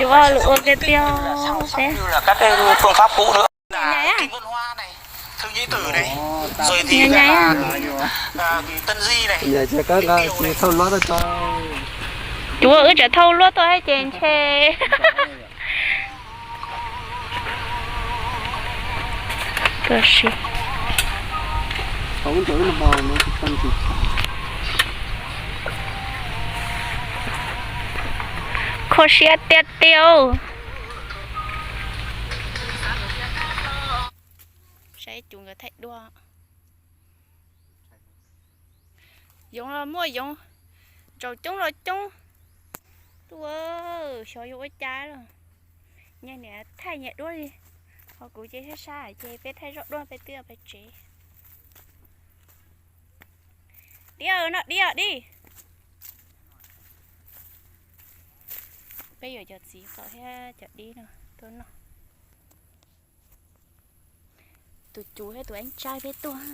Ua lus ua ke tiag. Nyais, nyais. Cuav wb tseem thauj luab tuaj thiab ces ntshe. Kho siab tiag tiag. Saib cus nkawd thaij duab. Yoov los muaj yoov, ntsaum coob los coob. Tuaj, xyov yuav ua cas los. Nyias niam thaij nyias duab li. Ho kuv ces sab sab ces peb thaij zoj duab peb twb peb tsev. Dib, noj dib os dib. Peb yuav cov txiv qaub thiab cov dib no tuaj noj. Tus cuv thiab tus eeb tsaib peb tuaj.